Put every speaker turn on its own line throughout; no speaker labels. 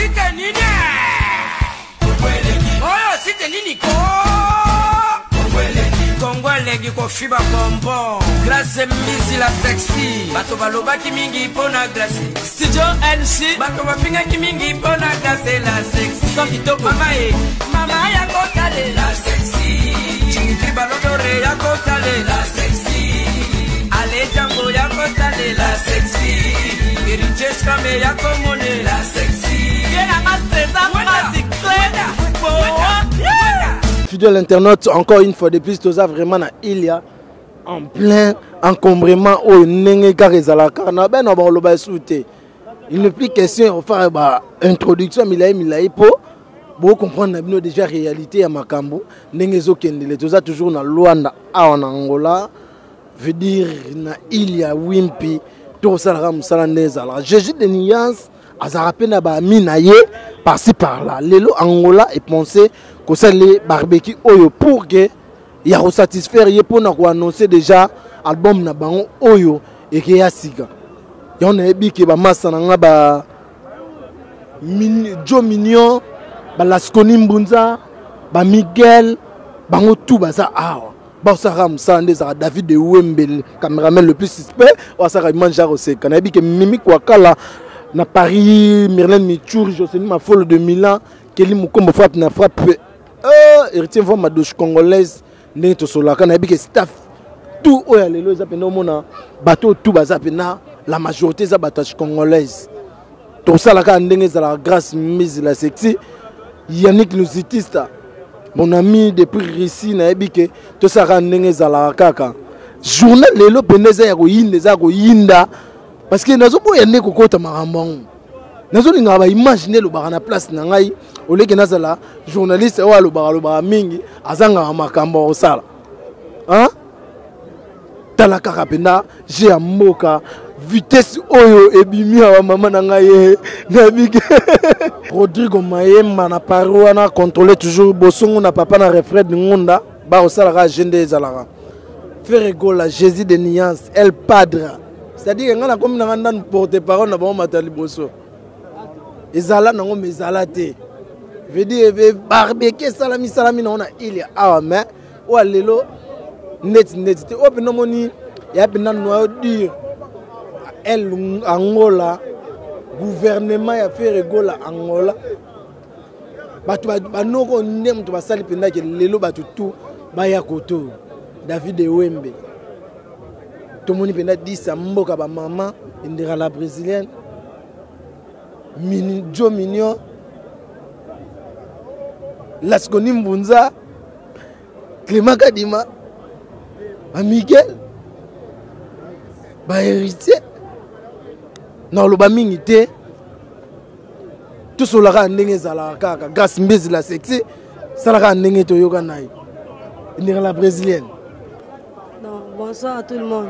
Site nini? Oyo site nini ko? Kongo elengi kofiba bonbon. Grace Mbizi la sexy. Bato balobaki mingi mpo na Grace.
Studio NC.
Bato bafingaki mingi mpo na Grace la sexy.
Son kitoko.
Mama e, mama ya kotalela sexy. Dimitri Balodore ya kotalela sexy. Ale Jango ya kotalela sexy. Héritier Skame ya komonela sexy.
Ye nanga César Masi Clé.
Fidèle internaute, encore une fois de plus, toza vraiment na Ilia en plein encombrement oyo ndenge kaka ezalaka na bana bakoloba esu te. Il n'est plus question ya faire ba introduction milayi milayi po bo comprendre na bino déjà réalité ya makambo ndenge ezokendele. Toza toujours na Luanda awa na Angola, veut dire na île ya Wimpi, tokosalaka mosala nde ezalaka. Jésus de Nuance azalaka mpe na ba amis na ye par-ci par-là. Lelo Angola epense kosala barbecue oyo pour que ya kosatisfaire ye mpona koannoncer déjà album na bango oyo ekeya sika. Yango nayebi ke bamasa na nga ba Joe Mignon, ba Lasconi Mbunza, ba Miguel, bango tout baza awa. Baosalaka mosala nde ezalaka David de Wembe, cameraman le plus suspect, oyo asalaka image ya koseka. Nayebi ke Mimi Kwakala na Paris, Myrlène Michouri, Jocelyn Mafolo de Milan, Kelly Mukombo frappe na frappe. Héritier Mvwa Madoche congolaise ndenge tosololaka. Nayebi ke staff tout oyo ya lelo eza mpenza omona bato oyo tout baza mpenza la majorité eza bato ya congolaise. Tosalaka ndenge ezalaka grâce mise la sexy Yannick Luzitista mon ami depuis Russie. Nayebi ke tosalaka ndenge ezalaka kaka journée lelo mpenza eza ya koyinda, eza ya koyinda parce que nazoboya nde kokota makambo yango. Nazolingaka ba image nde elobaka na place na ngai, oleke nazala journaliste oyo alobaka alobaka mingi azangaka makambo ya kosala. Hein? Tala kaka mpenza jeu ya mboka vitesse oyo ebimi awa mama na ngai ye nayebi ke Rodrigo Mayemba na Paris wana contrôler toujours bosongo na papa na Refred Ngunda bakosalaka jeu nde ezalaka. Ferre Gola, Jésus de Nuance, El Padre. C'est-à-dire que nga nakomi na nga ndanu porte-parole na bango mata liboso. Ezala nango mais ezala te. Veut dire barbecue esalami salami nango na île ya awa mais oyo lelo neti neti te. Oyo mpenza omoni ya mpenza noyau dur. El Angola, gouvernement ya Ferre Gola Angola. Bato banoko nde moto basali mpenza ke lelo bato tout baya koto. David Ewembe. Tomoni mpenza 10 ya mboka ba mama Indira la brésilienne, Mini, Joe Mignon, Lasconi Mbunza, Clément Kadima, ba Miguel, ba héritier. Na oloba mingi te. Tosolaka ndenge ezalaka kaka grâce Mbizi la sexy salaka ndenge toyoka na ye. Indira la brésilienne.
Non, bonsoir à tout le monde.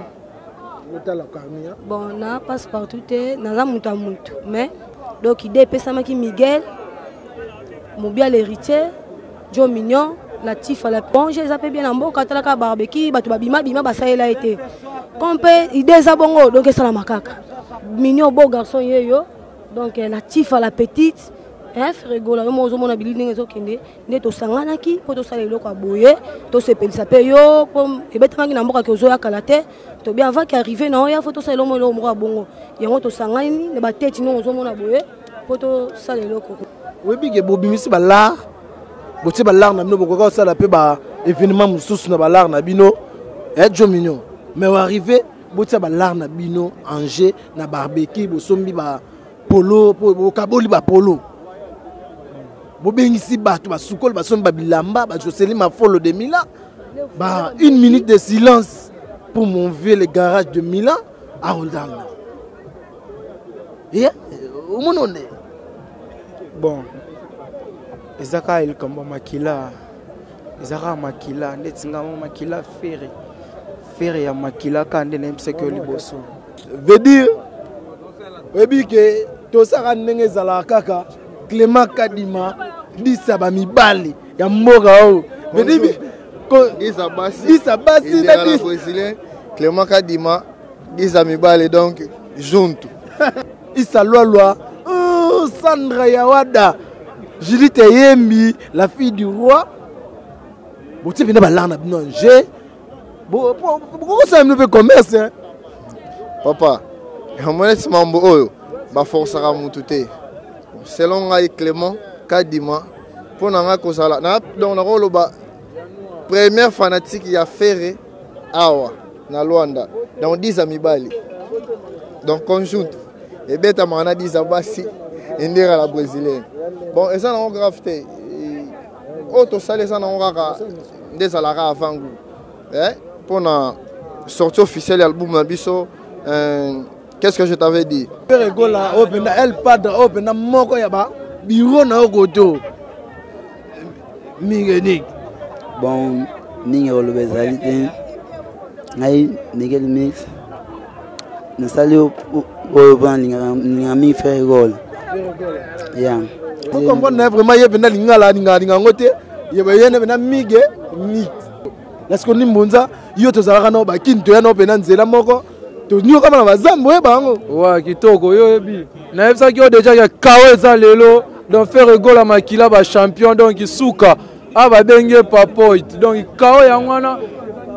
Otala Carmia.
Bon, na passe partout te, naza mutu ya mutu, mais donc idée epesamaki Miguel, Mobia l'héritier, Joe Mignon, Latif à la plonge, eza pe bien na mboka, talaka barbecue, bato babima bima basalela ye te. Comme pe idée eza bongo, donc esala makaka. Mignon beau garçon yeyo, donc Latif à la petite, hein, Ferre Gola, yo moko ozomona bilili ndenge ezokende, nde tosanganaki mpo tosala eloko ya boye, tosepelisa pe yo, mpo ebetamaki na mboka ke ozoya kala te, tobi avant ke arrive na oya, fo tosala eloko eloko moko ya bongo. Yango tosangani na bateti ndenge ozomona boye, mpo tosala eloko.
Oyebi ke bobimisi ba lar, botie ba lar na bino, bokoka kosala pe ba événement mosusu na ba lar na bino, eh, Joe Mignon. Mais arrivé, botia ba lar na bino en jeu na barbecue, bosombi ba polo, po bokaboli ba polo. Bobengisi bato basukoli, basombi ba bilamba, ba Jocelyn Mafolo de Milan. Ba une minute de silence pour mon vieux le garage de Milan à Rondanda. Yeah, omoni onde.
Bon, eza kaka likambo ya makila, eza kaka makila ndeti nga mo makila Ferre, Ferre ya makila kaka nde nayebisaki yo liboso.
Veut dire oyebi ke tosaka ndenge ezalaka kaka Clément Kadima disa ba mibali ya mboka oyo. Veut dire ko
disa basi,
disa basi na
Indira la
disa.
Brésilien, Clément Kadima disa mibali donc junto.
Issa Lwalwa, Bonjour Sandra Yawada, Judith Eyembi, la fille du roi. Botie mpenza balare na bino en jeu. Bokosala bino mpe commerce hein?
Papa, omonesi mambo oyo baforsaka mutu te. Selon ngai Clément Kadima, mpo na ngai kozala na donc nakoloba première fanatique ya Ferre awa na Luanda, donc 10 ya mibali, donc conjointe ebetamaka na 10 ya basi endera la brésilienne. Bon, eza nango grave te, oyo tosali eza nango kaka nde ezalaka avant goût mpo na sortie officielle ya album na biso. Qu'est-ce que je t'avais dit?
Ferre Gola oyo mpenza El Padre oyo mpenza moko ya ba bureau na yo koto mingi.
Bon, mingi koloba ezali te. Ngai Miguel Mix, nasali oyo mpo nalingaka mingi Ferre Gola ya
comprendre na vraiment ye mpenza lingala alingaka alinga yango te, ye nde mpenza Migue Mix. Nasiko Mbunza, yo tozalaka nao bakini, toya nao mpenza nzela moko, toniokama na bazambo, oyeba yango.
Wa kitoko, yo oyebi, nayebisaki yo deja ke kao eza lelo. Donc Ferre Gola makila bachampion, donc suka a babenge papoit, donc kao yango wana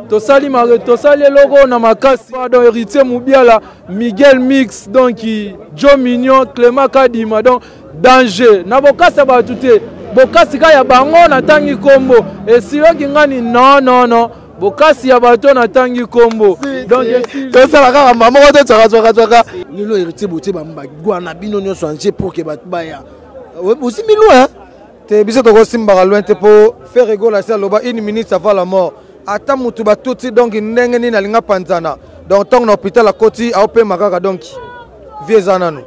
tosali tosali eloko na makasi. Donc Héritier Mubiala, Miguel Mix, donc Joe Mignon, Clément Kadima, donc danger na bokasi ya bato te, bokasi ka ya bango natangi nkombo esiloki ngani. Non, non, non, bokasi ya bato natangi nkombo, donc
tosala kaka mama moko te, twakatwakatwaka. Lelo Héritier, botie bagwa na bino nyonso anje pour ke bato baya, osimbi loin.
Te, biso tokosimbaka loin te, mpo Ferre Gola asi aloba une minute avant la mort, ata motu batuti donc ndenge nini alinga panzana. Donc ntango na hôpital akoti, aopema kaka, donc vie eza nano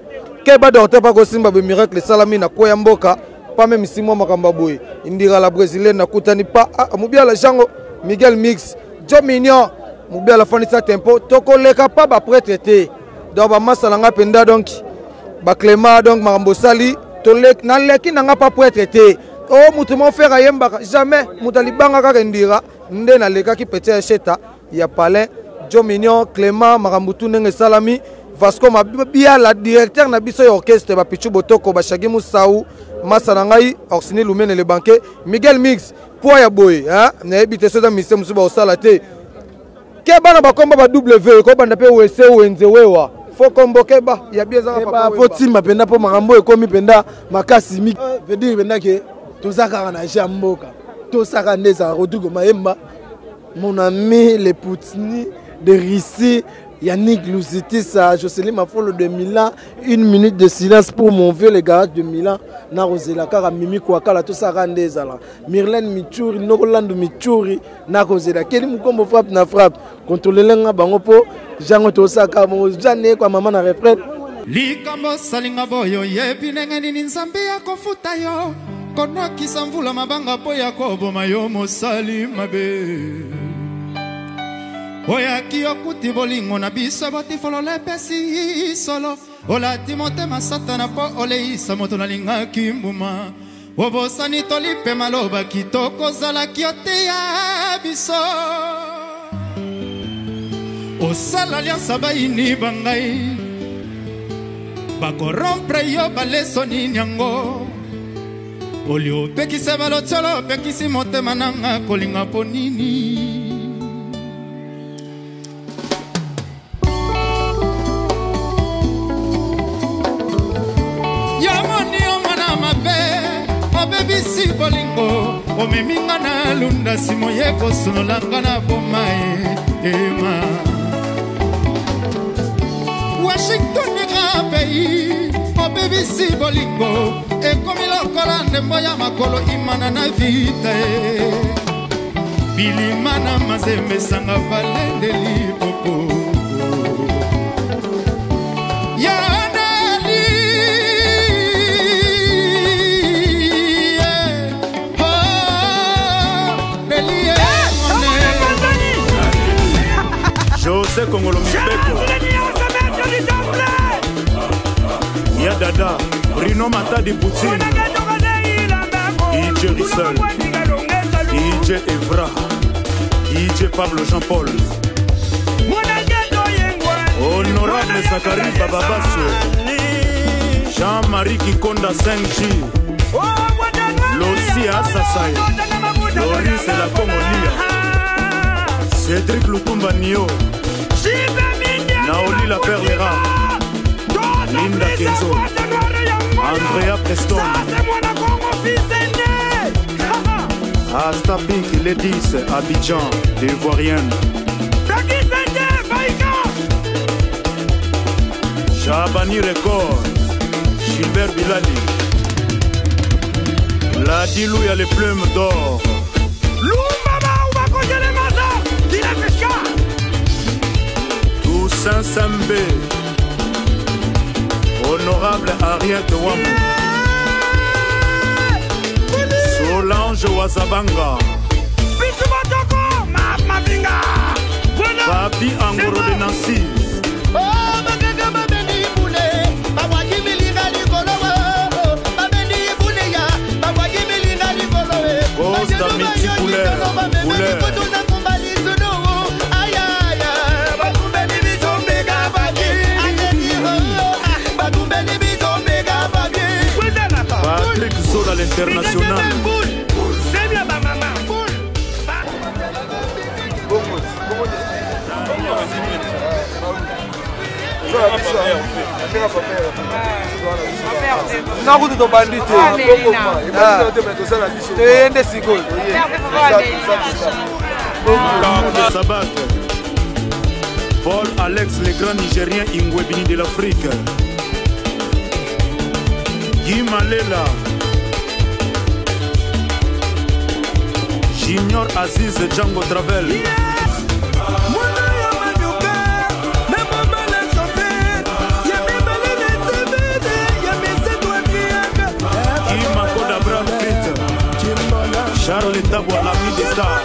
ke badocteur mpa kosimba boye, miracle esalami na kweya mboka pa meme si mwa makambo ya boye. Indira la brésilienne, nakutani pa Mobiala Jango, Miguel Mix, Jo Mignon, Mobiala afandisa tempo, tokoleka pa baprêtre te. Donc bamasa na nga mpenza, donc baclément, donc makambo osali, naleki na nga pa prêtre te. O motu mo Ferre ayembaka jamais, moto alibanga kaka Indira nde nalekaki petit ya sheta ya palin. Jo Mignon, Clément, makambo tu ndenge esalami, Vasco Mabiala, directeur na biso ya orchestre, bapichu Botoko, bashagi Musau, masa na ngai Orsini Lumene le banquet, Miguel Mix poa ya boye, nayebi te so eza mise mosusu baosala te. Ke bana bakomba ba W kobanda mpe wese wenze wewa fo kombo keba ya bi ezaka.
Fo timba mpenza mpo makambo ekomi mpenza makasi, veut dire mpenza ke toza kaka na jeu ya mboka, tosaka nde ezala. Rodrigo Mayemba, mon ami, le Poutini de Russie, Yannick Luzitis, Jocelyne Mafolo de Milan, une minute de silence pour mon vieux le garage de Milan, na Rosela Kara Mimi Kwakala, tout ça randezala. Myrlène Michuri, Nokolandu Michuri, na Rosela, Kelly Mukombo frappe na frappe, contrôler nga bango po, Jango tosaka, bon, Jane kwa maman na retraite.
Likambo salinga boyo yebi ndenge nini Nzambe akofuta yo, konokisa mvula mabanga po ya koboma yo mosali mabe. Oyaki okuti bolingo na biso botifolola epesi solo, olati motema satana po oleisa moto nalingaki mbuma, obosani toli mpe maloba kitoko ozalaki oteya biso. Osala alliance bayini bangai bakorompre yo baleso nini yango, oli opekisa balotiolo, opekisi motema nanga kolinga mpo nini? Yamoni yo mwana mabe, obebisi bolingo, omemi nga na lunda, simo ye kosunolanga na boma ema. Washington grand pays, obebisi bolingo, ekomi lokola ndembo ya makolo imana na vita e. Bilima na mazembe esanga valende lipopo. Yaneli, oh, Nelly,
José Kongolo Mibeko Ya Dada, Bruno Matadi Poutine, DJ Russell, DJ Evra, DJ Pablo Jean-Paul, Honorable Zachary Bababasso, Jean Jean-Marie Kikonda 5G. Losi Asasai. Loris la Congolia. Cédric Lukumba Nio. Naoli la Perlera. Linda Kenzo. Andrea Preston. Asta Pink, Ladies, Abidjan, l'Ivoirienne. Chabani Record, Gilbert Bilali. Ladilou, y a les plumes d'or. Toussaint Sambe. Honorable Ariette Wamou. Solange Wazabanga. Papi Angoro de Nancy. Costa multicouleur. Couleur. Patrick Zola l'international.
Nga kutu tobandi te toye nde sikoyo.
Sabat. Paul Alex, le grand Nigérien Ingwebini de l'Afrique. Guy Malela. Junior Aziz Django Travel. Guy Makoda Brad Pitt. Charles Tabwa, l'ami des stars.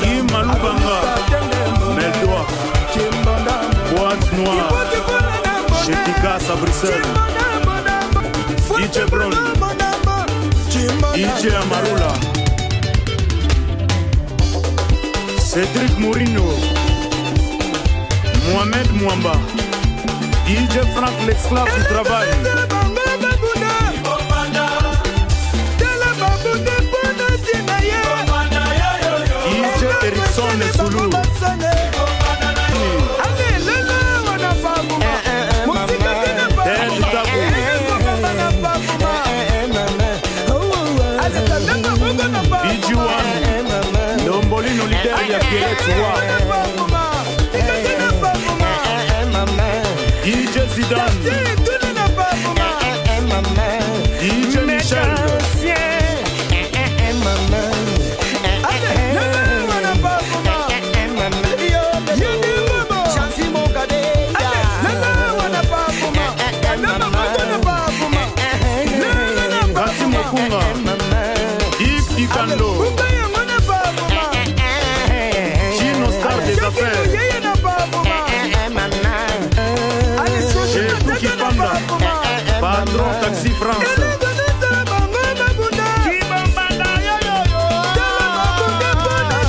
Guy Malubanga. Meldoa. Boîte noire. Chekikas à Bruxelles. DJ Brown. DJ Amarula. Cédric Mourinho. Mohamed Mwamba. DJ Frank l'esclave du travail. DJ Erickson Zulu. Ted Tabu. BG1. Ndombolino leader ya Pierrette Wa. DJ Zidane. DJ Michel. Kati Mokunga. Yves Dikando. Gino Star des affaires. Chetou Kipanda. Patron Taxi France.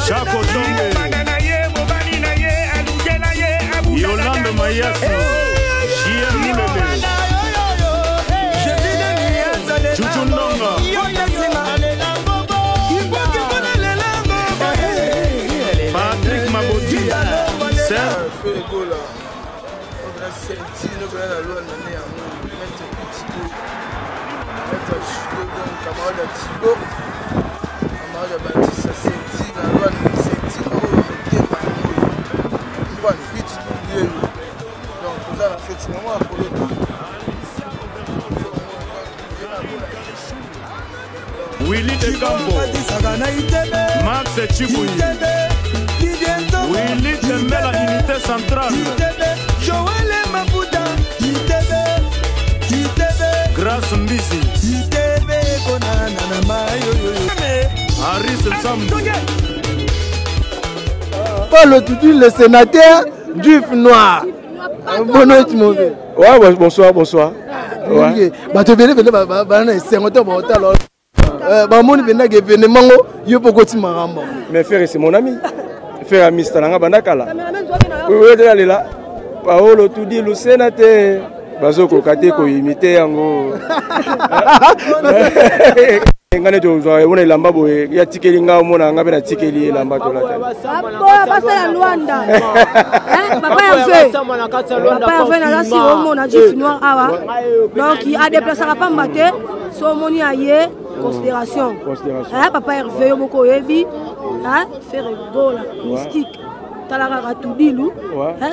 Jacques Otonge. Yolande Mayasi. JM Moulele. Chuchu Ndonga. Patrick Maboti. Serge. Willy De Campo. Max Chibouyi. Willy Tembela, unité centrale. Grâce Mbisi. Harris Nsambu.
Paul Tutu, le sénateur du noir. Bonne nuit, mon vieux.
Ouais, ouais, bonsoir, bonsoir. Ouais.
Bato ebele pende bana na esengo to baotala bamoni mpendaka événement ngo yo mpo okoti makambo.
Mais frère, c'est mon ami. Ferre ya mista na nga banda kala. Oyo te nalela Paolo tudi lusena te bazokoka te koimite yango. Nga nde tozwa omona elamba boye ya tikeli nga omona nga mpe natikeli elamba tolata.
Basala Luanda. Papa Hervé. Papa Hervé naza si omona juif noir awa. Donc a déplaçaka pamba te so omoni aye considération. Papa Hervé yo moko oyebi. Ferre Gola mystique. Tala kaka tudilu.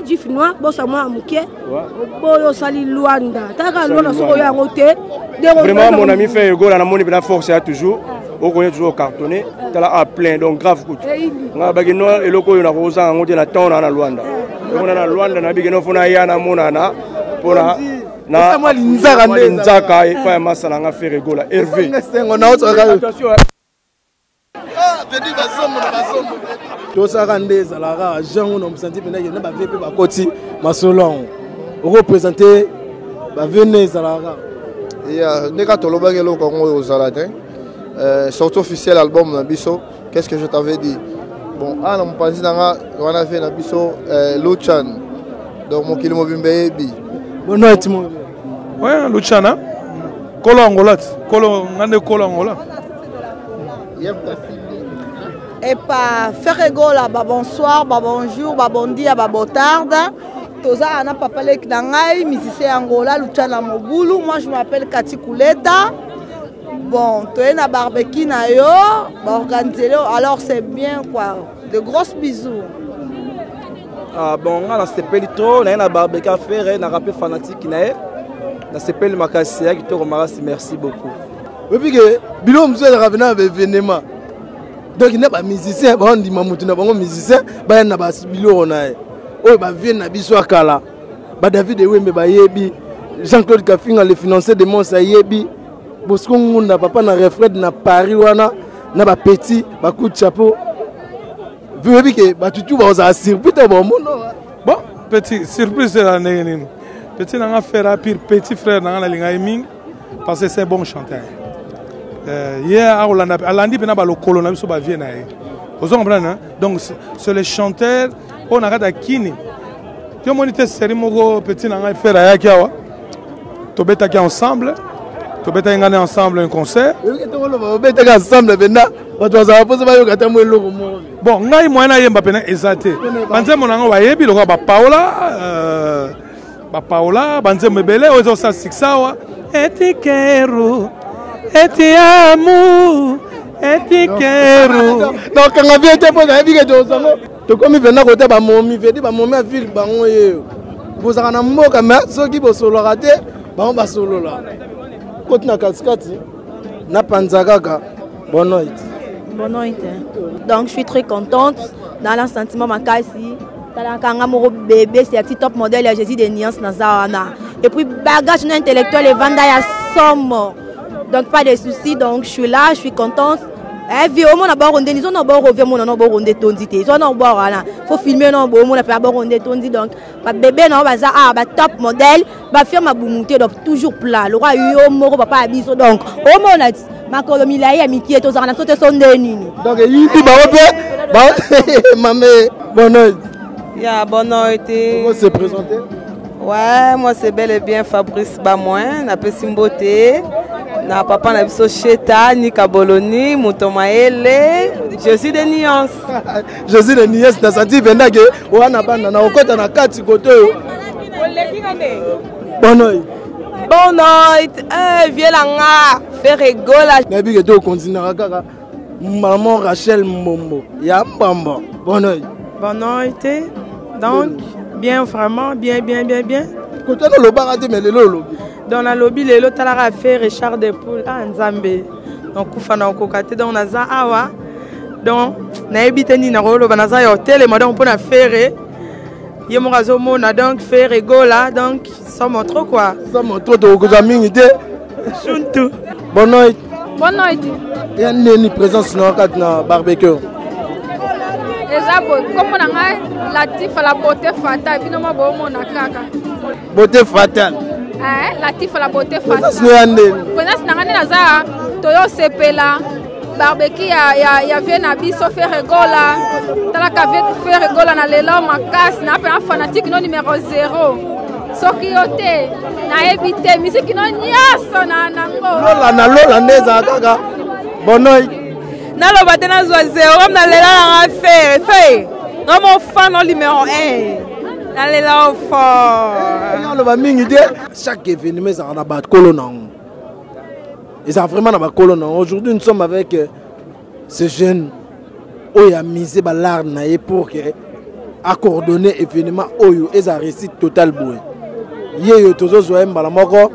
Juif noir bosa mwa moke. Oboyo osali Luanda. Tala kaka Luanda soki oyo yango te.
Vraiment mon ami Ferre Gola namoni mpena force ya toujours. Okoya toujours cartonné. Tala a plein donc grave kutu. Nga baki no eloko oyo nakozanga yango te na temps na na Luanda. Eloko na na Luanda na biki no fona ya na monana mpona na
mwa linzaka
nde linzaka epai ya masa na nga Ferre Gola Hervé.
Sengo na
Attention.
Tosalaka nde ezalaka jean ngo na mosanti mpenza na bavie mpe bakoti masolo yango okopresente bavie nde ezalaka.
Ya nde kaka tolobaki eloko yango oyo ozala te. Sortie officielle album na biso, qu'est-ce que je t'avais dit? Bon, awa na mopanzi na nga wana vie na biso Luchan. Donc mokili mobimba eyebi.
Bono timo.
Ouais, Luchana. Kolo Angola, kolo ngande kolo Angola.
Epa Ferre Gola, ba bonsoir, ba bonjour, ba bon dia, ba botarde. Toza na papa leki na ngai, musicien Angola, Luchana Mobulu. Moi je m'appelle Kati Kuleta. Bon, toye na barbecue na yo, ba organiser alors c'est bien quoi. De grosses bisous.
Ah bon, nga na sepeli trop, na ye na barbecue affaire, na rappel fanatique na ye. Na sepeli makasi ya kitoko makasi, merci beaucoup.
Oyebi ke biloko mosusu ezalaka mpena na baevenema, donc na bamusicien baondima motu na bango musicien baya na biloko na ye oyo bavie na biso ya kala, badavid Ewembe bayebi, Jean-Claude Kafinga le financier de Mons ayebi, Bosco Ngunda papa na Refred na Paris wana na bapetit bacoup de chapeau. Oyebi ke bato tu bakozala surpris to baomona.
Bon, petit surprise ezala ndenge nini? Petit nanga Ferre pire petit frère nanga nalinga ye mingi parce que c'est un bon chanteur. Ye akolanda alandi mpena balokolo na biso bavie na ye. Ozo comprendre hein? Donc c'est le chanteur oyo na kati ya kini. Yo moni te série moko petit na ngai Ferre ayaki awa. Tobetaki ensemble. Tobetaki ngani ensemble un concert.
Obetaki ensemble pena bato bazala mposa bayoka ata mwa eloko moko.
Bon, ngai moyen nayemba pena eza te. Banzembo na ngai bayebi lokola bapaola, bapaola banzembo ebele oyo ezosala succès awa. Etikeru, etiamu, etikeru.
Donc kanga vie te mpo nayebi ke tozango tokomi mpenza kota bamomi vedi bamomi ya ville bango yeyo. Bozalaka na mboka mais soki bosololaka te bango basolola. Koti na katikati na panza kaka. Bonne nuit.
Bonne nuit. Donc je suis très contente dans le sentiment makasi. Talaka nga moko bébé c'est petit top modèle ya Jésus de nuance na zawana. Et puis bagage na intellectuel evanda ya somme. Donc pas de soucis, donc je suis là, je suis contente. Eh vie au mona boro ndeni zona boro vie mona no boro nde tondi te. Zona boro wana. Faut filmer no boro mona pe boro nde tondi donc ba bébé na baza ah ba top modèle, ba firme bumute donc toujours plat. Le roi yo moko papa abiso donc au mona makolo milayi ya mikie tozala na sote so nde nini.
Donc yibi ba ope ba mame bonne nuit.
Ya bonne nuit.
Comment se présenter?
Ouais, moi c'est bel et bien Fabrice Bamoin, na pesi mbote, na papa na biso Cheta, Nika Boloni, Mouton Maele, je suis de Nuance.
Je suis de Nuance, na senti venda ke wana banda na okota na kati koto yo. Bonne nuit.
Bonne nuit, eh vieux langa, Ferre Gola.
Na bi ke to continuera kaka maman Rachel Mbombo ya Mbombo. Bonne nuit.
Bonne nuit. Donc bien vraiment bien bien bien bien.
Kota na lobaka te mais lelo olobi.
Donc na lobi lelo talaka fait Richard Depoule ah Nzambe. Donc kufa na okoka te donc naza awa. Donc nayebi te nini nakoloba naza ya otelema donc mpona Ferre ye moko azomona donc Ferre Gola donc sans montre quoi.
Sans montre tokokozwa mingi te.
Shuntu.
Bonne nuit.
Bonne nuit.
Ya nini présence na kati na barbecue?
Eza boye kombo na ngai Latifa la beauté fatale bino mwa bomona kaka.
Beauté fatale.
Eh, Latifa la beauté fatale.
Présence ya nini?
Présence na ngai nde naza toyo sepela. Barbecue ya, ya, ya vie na biso Ferre Gola. Talaka Ferre Gola na lelo makasi na pena fanatique no numéro 0. Soki yo te nayebi te miziki no nyonso na nango.
Lola na lola nde ezala kaka bonoi.
Naloba te nazwa 0 comme nalela nanga Ferre Ferre nga mo fan no numéro 1 nalela o fort.
Naloba mingi te chaque événement ezalaka na bakolo na yango. Eza vraiment na bakolo na yango. Aujourd'hui nous sommes avec euh, ce jeune oyo amise balare na ye pour que acoordonner événement oyo eza réussite totale boye. Ye oyo tozozwa ye mbala moko.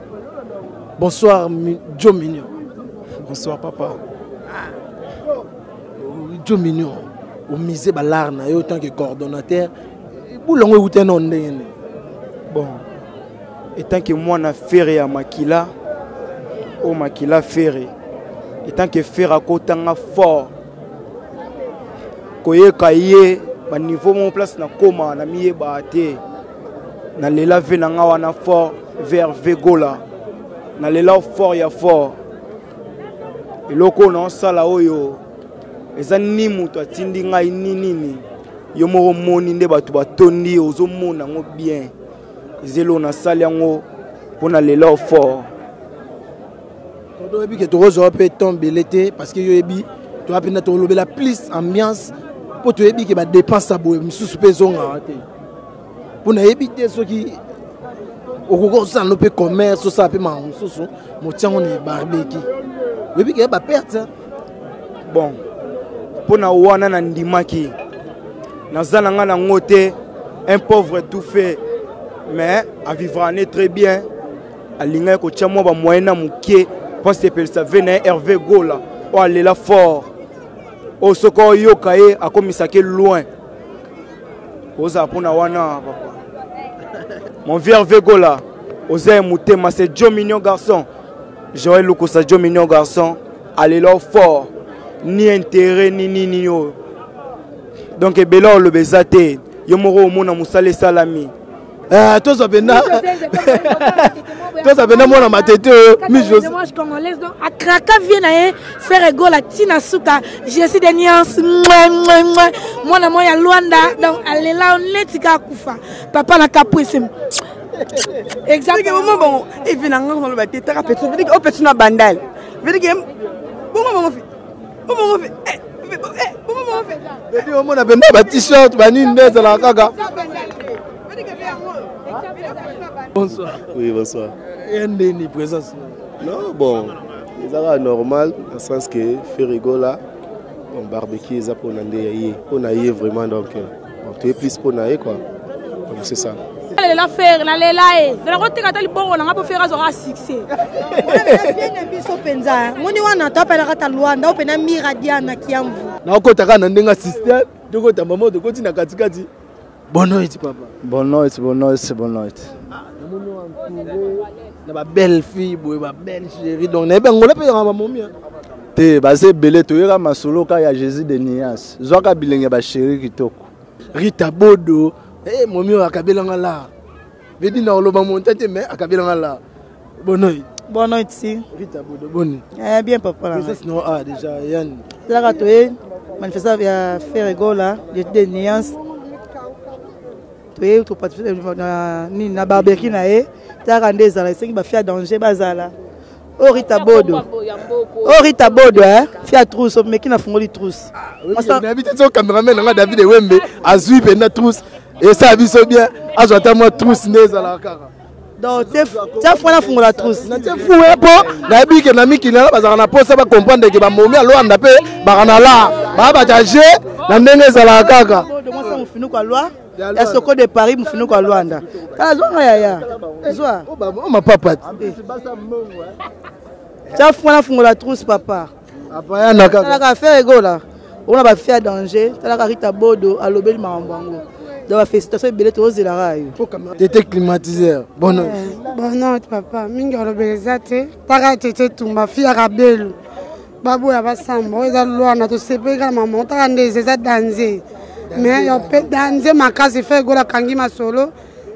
Bonsoir Joe Mignon.
Bonsoir papa.
Joe Mignon, omise balare na yo tant que coordonnateur. Boulongo euta na ndenge nini?
Bon, etant que mwana Ferre ya makila oyo makila Ferre, etant que Ferre akotanga fort koyeka ye ba niveau moko place na koma na miyeba te, nalela ve na nga wana fort vers Vegola, nalela fort ya fort. Eloko oyo naosala oyo eza ni moto atindi ngai ni nini, yo moko omoni nde bato batondi, ozomona yango bien. Eza eloko nasali yango mpo na lela fort.
Todo oyebi ke tokozwa mpe temps ebele te parce que yo oyebi toya mpenza tolobela plus ambiance mpo toyebi ke badepense ya boye mosusu mpe ezongaka te, mpo nayebi te soki okoki kosala no mpe commerce osala mpe makambo mosusu motiango na barbeki oyebi ke baperte.
Bon, mpo na wana nandimaki naza na ngai nango te, un pauvre tout fait mais avivra ne très bien. Alingaki kotia mwa bamoyen na moke mpo asepelisa ve na ye Hervé Gola oyo alela fort, oyo soki oyoka ye akomisaki loin. Ozala mpona wana papa, mon vieux Hervé Gola, oza ye motema. C'est Joe Mignon garçon, Joël Lukusa, Joe Mignon garçon alela fort, ni intérêt ni nini oyo. Donc ebele oloba eza te, yo moko omona mosala esalami.
Tozwa mpenza, tozwa mpenza mwana matete oyo mi José.
Congolaise donc akraka vie na ye Ferre Gola tina suka. Je suis de nuance mwana moko ya Luanda donc alela neti kaka kufa papa na kapwese.
Exactement bongo evi na nga naloba te taka petit veut dire o petit na bandal veut dire bongo bongo fi bongo fi bongo bongo fi
Baby omona mpenza ba t-shirt banini nde ezalaka kaka. Bonsoir.
Oui, bonsoir.
Ndeni présence.
Non, bon, ezalaka normal dans le sens que Ferre Gola, bon, barbecue eza mpona nde ya ye, mpona ye vraiment, donc bon, toye plus mpona ye quoi. Donc c'est ça.
Nalela Ferre, nalela ye. Nakoteka ata libongo na nga mpo Ferre azwaka succès.
Na biso mpenza moni wana toapelaka ta Luanda oyo mpena Mira Diana Kiamvu.
Nakokota kaka na ndenge ya système, tokota mama tokoti na katikati. Bonne nuit papa.
Bonne nuit, bonne nuit, bonne nuit.
Namoni entouré na ba belle fille boye, ba belle chérie, donc nayebi yango mpe yanga bamomi.
Te baza ebele, toyeka masolo ka ya Jésus de Nias. Zwaka bilenge ba chérie kitoko.
Rita Bodo, eh momi oyo akabelanga la. Vedi na oloba monta te mais akabelanga la. Bonne nuit.
Bonne nuit si.
Rita Bodo boni.
Eh bien papa.
Présence no ah déjà Yann.
Zaka toye manifestation ya Ferre Gola, Jésus de Nias. Toye to participer na nini na barbecue na ye. Taka nde ezala esengi ba fia danger bazala. Oh Rita Bodo. Oh Rita Bodo hein, fia trousse mais qui na fungoli trousse.
Nayebi te so cameraman nanga David Ewembe azwi mpenza trousse esala biso bien, azwa ata mwa trousse nde ezalaka kaka.
Donc tia fua na fungola trousse.
Natie fue mpo nayebi ke na mikili wana bazalaka na mposa bacomprendre ke bamomi ya Lwanda mpe baka na la baa bata je na ndenge ezalaka kaka.
Mwasi mofinuku ya loi ya Soko de Paris, mofinuku ya Lwanda. Kala zwanga yaya. Zwa.
O mapapa.
Tia fua na fungola trousse papa.
Apayana kaka.
Talaka Ferre Gola. Ona ba fia danger, talaka Rita Bodo alobeli makambo yango. Donc ba félicitations ebele tozelaka yo.
Tete climatiseur. Bonne nuit.
Bonne nuit papa. Mingi alobeli eza te. Taka tete tumba fia kabelu. Baboya basamba oyo eza lwana tosepeli kaka mama otaka nde eza danger. Mais yo pe danger makasi Ferre Gola akangi masolo.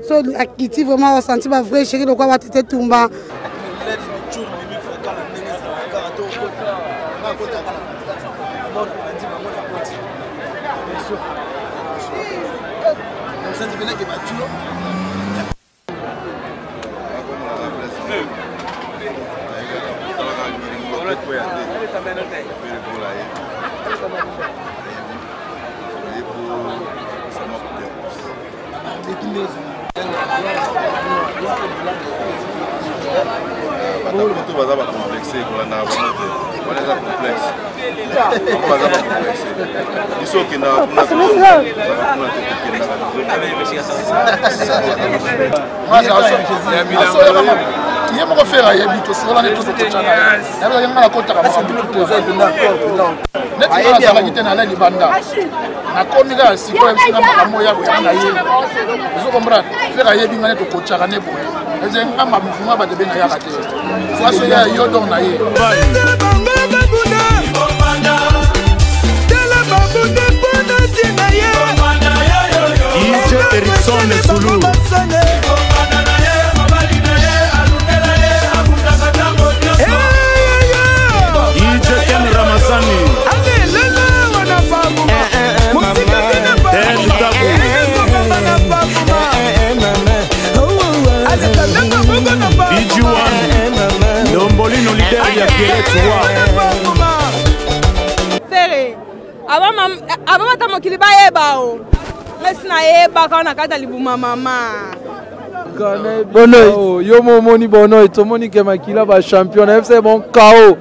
So akiti vraiment osenti ba vrai chéri lokwa ba tete tumba.
Osanti mpenza ke batio.
Bato baza bacomplexe, kolandaka bango te, wana eza complexe. Bango baza bacomplexe, biso okendaka kuna, tozalaka kuna te, tokendaka.
Ye moko Ferre ayebi, tosokola nde tozokotya na ye, nayebaki nga nakotaka makambo neti nga nazalaki te, nalai libanda, nakomi kaka sikoyo, yebisi nga makambo oyo ya boye na ye. Ozo comprendre? Ferre ayebi nga nde tokotyaka nde boye, eze nga mouvement bato ebe nayaka te, faso ya yo donc na ye.
DJ Erickson Zulu. DJ Ken Ramazani. Ted Tabu. DJ1. Ndombolino leader ya Pierrette Wa.
Ferre avant bata mokili bayeba o mesi nayebaka na kati ya libuma mama.
Bonoy, yo mo omoni Bonoy, tomoni ke makila bachampion na yebisa bon kao,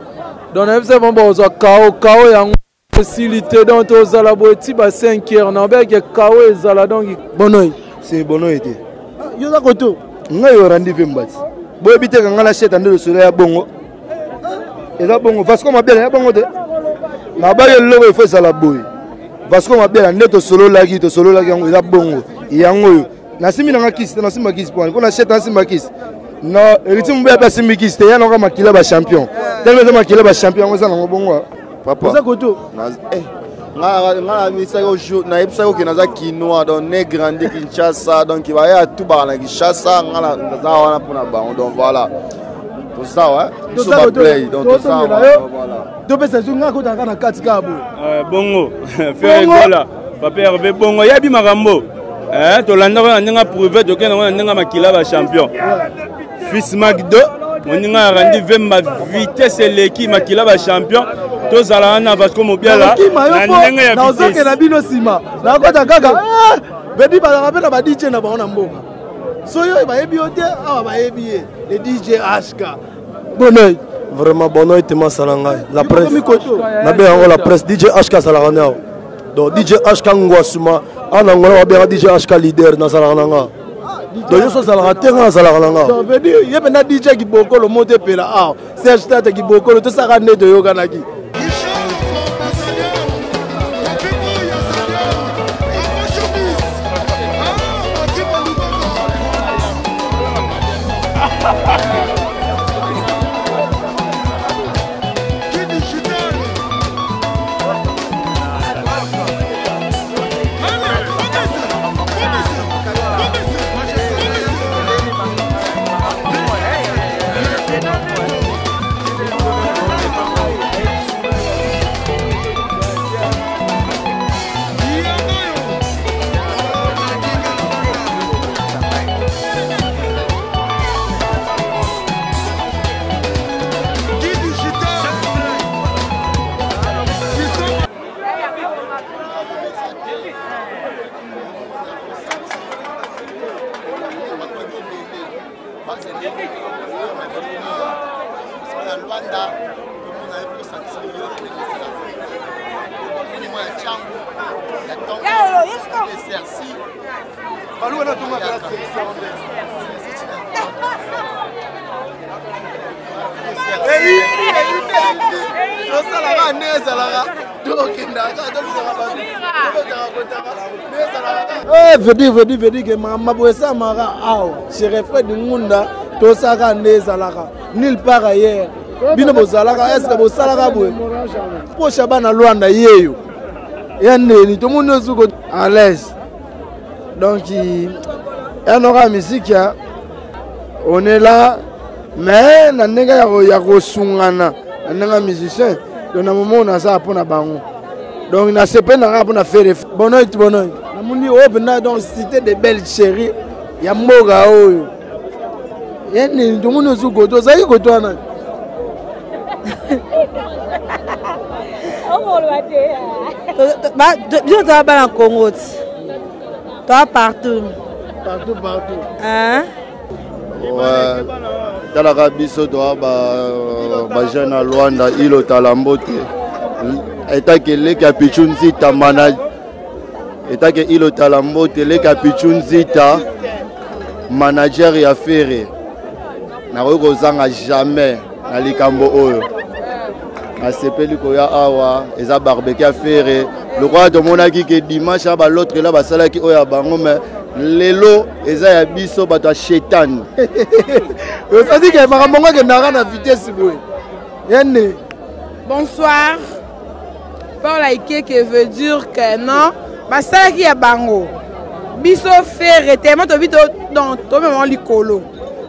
donc na yebisa bon bozwa kao kao yango esili te, donc tozala boye ti ba 5 heures na obeyake kao ezala donc.
Bonoy,
c'est Bonoy te.
Yo oza koto.
Ngai orandi mpe mbati boyebi te ka ngai na sheta nde lisolo ya bongo eza bongo. Vasco Mabiala ya bongo te, nabaki eloko ifo ezala boye. Vasco Mabiala nde tosololaki, tosololaki yango eza bongo. Yango oyo nasimbi nanga kisi te, nasimba kisi mpo na sheta, nasimba kisi na Héritier Mobeya mpe asimbi kisi te, ya nanga makila bachampion telema, eza makila bachampion, yango eza nango bongo.
Papa,
oza koto.
Nga nayebisaki oke naza kinois, donc ne grandi Kinshasa, donc baya tubaka na Kinshasa, nga naza wana mpona bango, donc voilà, toza wa biso baplay, donc toza voilà.
Topesa zu nga kotaka na kati kaka boye.
Bongo Ferre Gola, papa Hervé, bongo yebi makambo. Tolandaka na ndenge privé, tokende yango na ndenge makila bachampion. Fils Macdo moninga ya Randi Vemba, vitesse eleki makila bachampion, tozala wana Vasco Mobiala na ndenge ya
nazokenda bino nsima, nakota kaka bedi bazalaka mpe na ba DJ na bango na mboka, soki oyo bayebi yo te awa bayebi ye le DJ HK. Bonoy.
Vraiment Bonoy te masala ngai la presse, nabenga yango la presse. DJ HK azalaka nde awa, donc DJ HK Ngwasuma awa na Ngola babenga DJ HK leader, nazalaka na nga, donc nyonso azalaka te, nga azalaka na nga.
Ye mpenza DJ Kibokolo moto epela awa, Serge Tata Kibokolo, tosaka nde toyokanaki.
Tosalaka nde ezalaka, tokendaka, tolukaka bato, tobetaka kotaka nde ezalaka.
Vedi ke makambo esamaka awa chez Fred Ngunda, tosalaka nde ezalaka nulle part ailleurs. Bino bozalaka eske bosalaka boye posha bana Lwanda yeyo ya ndeni tomoni ozuko
à l'aise, donc yanoka musique ya on est là, mais na ndenge ya kosungana na ndenge ya musicien, donc na momo naza mpo na bango, donc nasepeli na ngai mpo na Ferre.
Bonoit, Bonoit. Namoni oyo mpenza donc cité de belle chérie ya mboka oyo. Ye nini tomoni ozu koto ozalaki koto wana.
Biso toza bana Congo ti. Toza partout.
Partout partout.
Hein?
Ouais. Talaka biso toa ba ba jeune à Luanda ilo talambote. Etake leki ya Pichu Nzita mana etake ilo talambote leki ya Pichu Nzita manager ya Ferre. Nakoki kozanga jamais na likambo oyo. Nasepeli koya awa eza barbecue ya Ferre. Lokola tomonaki ke dimanche ya ba l'autre là basalaki oyo ya bango mais lelo eza ya biso bato ya shetani.
Osasi ke makambo yango ekendaka na vitesse boye. Yende.
Bonsoir. Paul Aikeke veut dire que non, basalaki ya bango. Biso Ferre tellement tobi to donc tomema likolo.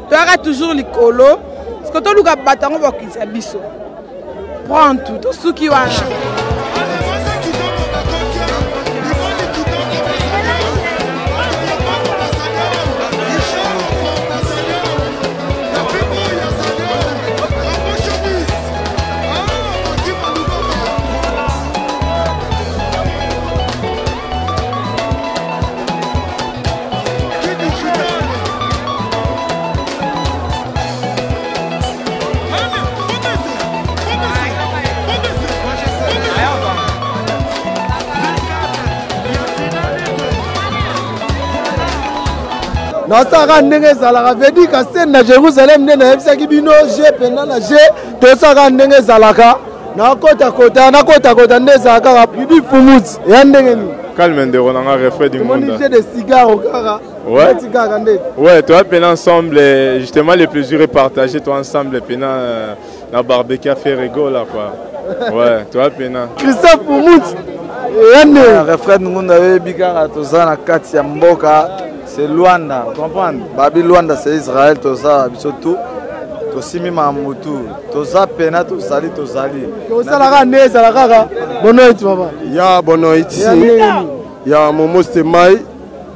Toyaka toujours likolo. Parce que toluka bato yango bakokitisa biso. Prends tout, tosuki wana.
Nasalaka ndenge ezalaka vedi kasene na Jérusalem nde nayebisaki bino je mpenza na je tosalaka ndenge ezalaka nakotakota nakotakota nde ezalaka kaka bibi fumuti ya ndenge nini.
Calme ndeko na nga refrain du monde.
Jeu de cigare kaka.
Ouais.
Kaka nde.
Ouais, toi pena ensemble justement le plaisir est partagé toi ensemble pena na barbecue à faire rigola quoi. Ouais, toi pena.
Christophe Fumuti. Yande.
Refrain Ngunda oyebi kaka toza na kati ya mboka c'est Luanda, comprendre? Babi Luanda c'est Israël toza biso tout. Tosimi makambo tout. Toza pena tozali tozali.
Tosalaka nde ezala kaka bonoit papa.
Ya bonoit. Ya Momo Stemay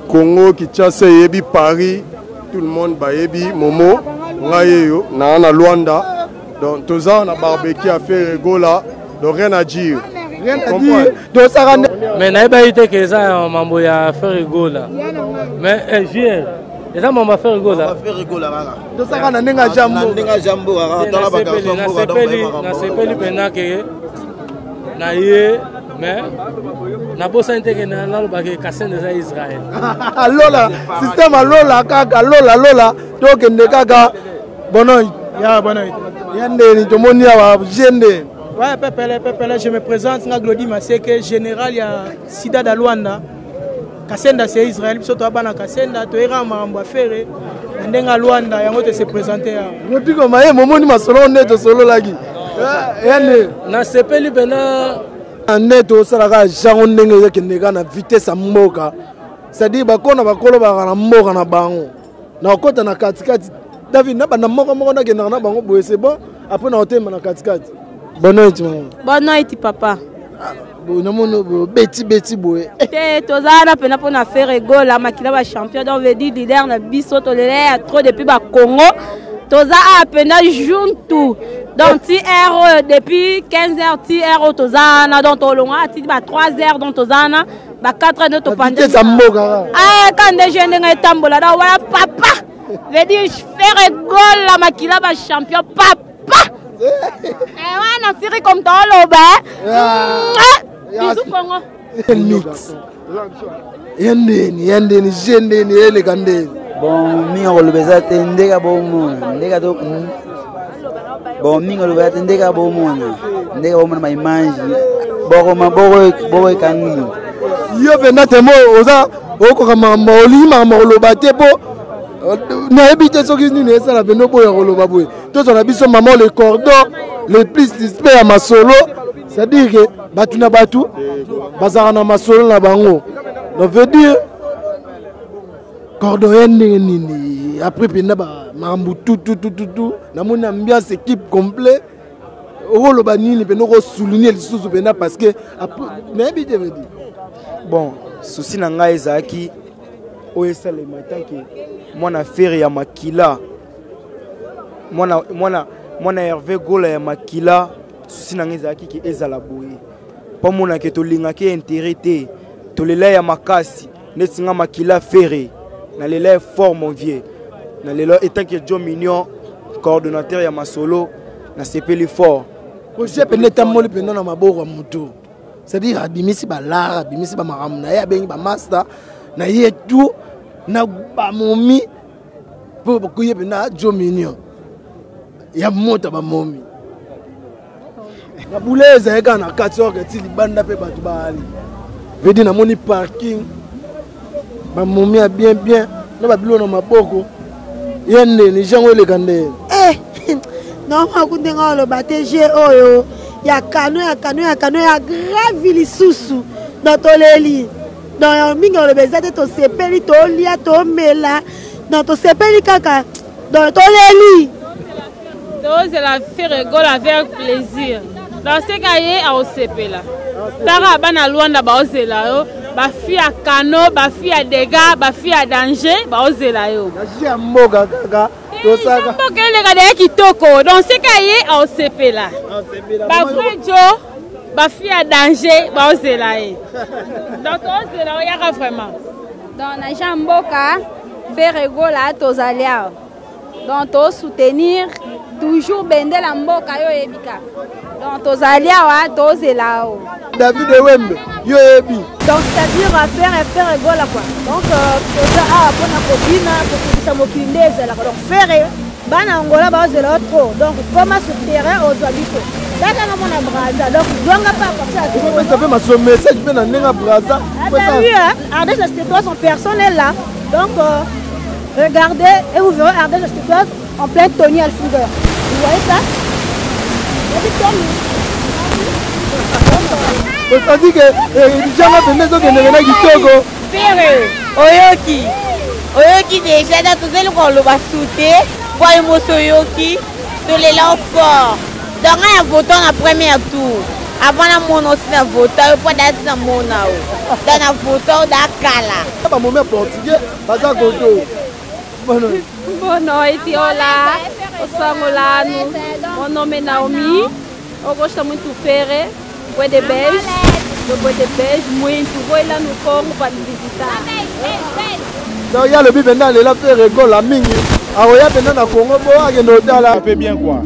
Congo Kinshasa eyebi Paris tout le monde bayebi Momo ngai eyo na na Luanda donc toza na barbecue à faire Gola donc rien à dire.
Rien à dire. Tosaka nde.
Mais nayebaki te ke eza ya mambo ya Ferre Gola. Mais JR eza mambo ya Ferre Gola.
Tosaka na ndenge ya jambo.
Nasepeli mpenza ke na ye mais nabosani te ke nalobaki Kasende eza Israël.
Lola système alola kaka lola lola tokende kaka bonoit.
Ya bonoit.
Ya ndeni tomoni awa je ndeni.
Ouais, Pepele, Pepele, je me présente, nga Glody Maseke, général ya Sida da Luanda. Kasenda c'est Israël, biso toa bana Kasenda, toyera makambo ya Ferre na ndenge ya Luanda, yango te se présenter awa.
Rodrigo Maye, momoni masolo nde tosololaki. Ya nde.
Nasepeli mpena
nde tosalaka jango ndenge ezokende kaka na vitesse ya mboka. C'est-à-dire bakona bakolo bakaka na mboka na bango. Nakokota na katikati David na banda moko moko nakendaka na bango boye c'est bon après na otema na katikati. Bonne nuit maman.
Bonne nuit papa.
Namoni beti beti boye.
Te toza wana mpena mpona Ferre Gola makila ba champion donc veut dire leader na biso tolela ya trop depuis ba Congo. Toza awa mpena juntu. Donc ti heure oyo depuis 15 heures ti heure oyo toza wana donc tolongwa ti ba 3 heures donc toza wana ba 4 heures nde topanda.
Vitesse ya mboka.
Ah ka nde je ndenge etambola donc wana papa veut dire Ferre Gola makila ba champion papa. Eh wana siri comme toloba. Bisous Congo.
Mix. Ya ndeni ya ndeni je ndeni eleka ndeni.
Bon mingi koloba eza te ndeka bomona ndeka to bon mingi koloba eza te ndeka bomona ndeka bomona ba image boko maboko boko ekangi
yo mpenza temo oza okoka makambo olingi makambo koloba te mpo nayebi te soki nini esala mpenza oboya koloba boye tozwa na biso mama le cordon le plus dispe ya masolo c'est-à-dire que bato na bato bazalaka na masolo na bango donc veut dire cordon ya ndenge nini après mpenza makambo tututututu namoni ambiance équipe complet okoloba nini mpenza okosouligne lisusu mpenza parce que nayebi te veut dire
bon. Souci na ngai ezalaki oyo esalema etanke mwana Ferre ya makila, mwana, mwana, mwana Herve Gola ya makila. Souci na ngai ezalaki ke ezala boye mpo amona ke tolingaki intérêt te, tolela ya makasi neti nga makila Ferre nalela ye fort mon vieux, nalela etant que Joe Mignon coordonnateur ya masolo, nasepeli fort.
Projet mpenza etamboli mpenza na maboko ya moto, c'est-à-dire abimisi balara, abimisi bamakambo na ye, abengi bamaster na ye tout na bamomi mpo bakoye mpenza Joe Mignon ya moto bamomi na bule ezali kaka na kati orke ti libanda mpe bato baali vedi namoni parking bamomi ya bien bien na babilo na maboko ye ndeni jango eleka nde
eh, normal ndenge oloba te je oyo ya kano ya kano ya kano ya grave lisusu donc toleli donc mingi oloba eza te, tosepeli, tolia, tomela, donc tosepeli kaka, donc toleli.
Tozela Ferre Gola avec plaisir. Donc seka ye aosepela. Tara bana Luanda baozela yo, ba fille ya kano, ba fille ya dégâts, ba fille ya danger baozela yo.
Ya mboka kaka tosaka.
Mboka eleka deya kitoko. Donc seka ye aosepela. Ba vrai jo, ba fille ya danger baozela ye. Donc tozela oyaka vraiment.
Donc na Jean Mboka, Ferre Gola tozali awa. Donc to soutenir toujours bendela mboka yo oyebi kaka. Donc tozali awa tozela o.
David Ewembe yo oyebi.
Donc c'est-à-dire Ferre Ferre Gola quoi. Donc toza awa mpona kobina kokokisa mokili nde ezalaka. Donc Ferre bana Angola bazela yo trop. Donc koma sur terrain ozwa biso. Tata nga mona Brazza. Donc zwanga pa comme ça.
Okopesa mpe maso message mpe na ndenge ya Brazza.
Ah ben oui, hein. Ardèche la cité son personne est là. Donc euh, regardez et vous verrez Ardèche la cité en plein Tony Alfuger. Vous voyez ça?
Osandi ke janga mpenza ezokendeke na kitoko.
Ferre oyoki oyoki deja na tozali koloba sute po yo mosi oyoki tolela yo fort donc nga na votant na premier tour avant namona osi na vota yo mpo dati namona yo donc na vota yo da kala.
Bamomi ya portugais baza koto.
Boa noite, olá, eu sou angolano, meu nome é Naomi, eu gosto muito do Ferre, boi de beijo, boi de beijo muito, vou ir lá no Congo para lhe visitar.
Donc ya lobi mpenza alela Ferre Gola mingi akoya mpenza na Congo mpo akende otala
mpe bien quoi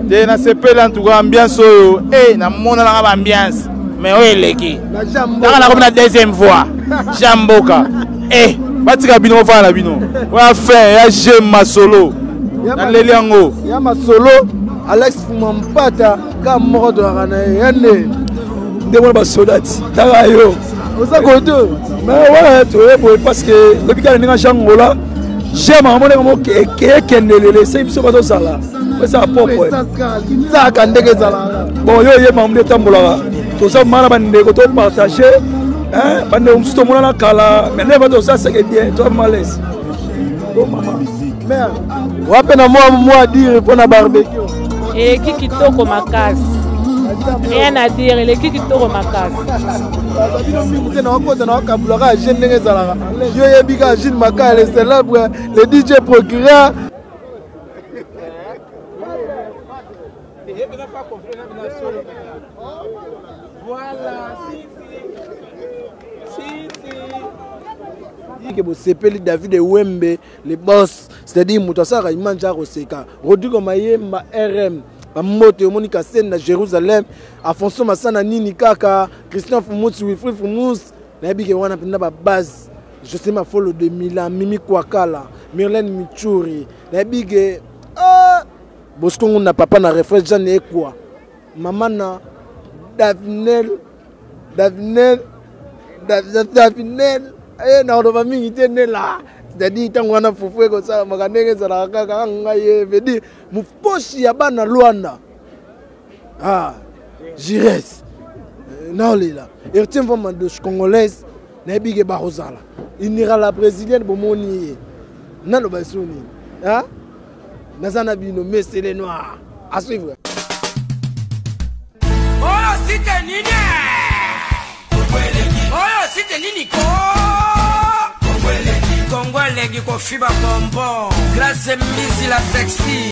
te nasepeli en tout cas ambiance oyo e namonanaka ba ambiance mais oyo eleki kaka nakomi na deuxième voix Jean Mboka e batika bino bofanda na bino oya fin ya je masolo naleli yango
ya masolo Alex Fuma Mpata ka moko toyaka na ye ya nde
nde mwana basoda ti tala yo
oza kote
mais ouais toye boye parce que lobi kaka ndenge Jean Ngola j'aime yango ndenge moko ekendelele esei biso bazozala ezala propre
zaka ndenge ezalaka
bon yo oyeba nde etambolaka toza mana bandeko topartage bandeko mosusu tomonana kala mais nde toza seke bien toza malaise
wape na mwa mwa dire mpo na barbecue
eleki kitoko makasi, rien à dire, eleki kitoko makasi.
Bino mingi te nakokota nakokabulaka jeune ndenge ezalaka yo oyebi kaka Gilles Makaya le célèbre le DJ procureur.
Voilà, si, si. Si, si.
Ke bosepeli David Ewembe le boss, c'est-à-dire moto asalaka image ya koseka Rodrigo Mayemba RM bambote omoni Kaseni na Jérusalem Afonso Masana nini kaka Christian Fumusi Wilfried Fumusi nayebi ke wana mpenza babase José Mafolo de Milan Mimi Kwakala Myrlène Michuri nayebi ke ah, Bosco Ngunda papa na refresh Jeanne Ekwa mama na Davinel Davinel Davinel eh, nakoloba mingi te nela c'est-à-dire ntango wana fufu ekosalamaka ndenge ezalaka kaka ngai ye veut dire moposhi ya bana Luanda ah, Jires naolela Héritier Mvama dos congolaise nayebi ke bakozala inira la brésilienne bomoni ye naloba esu nini ah? Naza na bino monsieur le noir à suivre.
Oyo site nini? Oyo site
Titre nini ko? Kongo elengi, Kongo elengi kofiba bonbon. Grace Mbizi la sexy.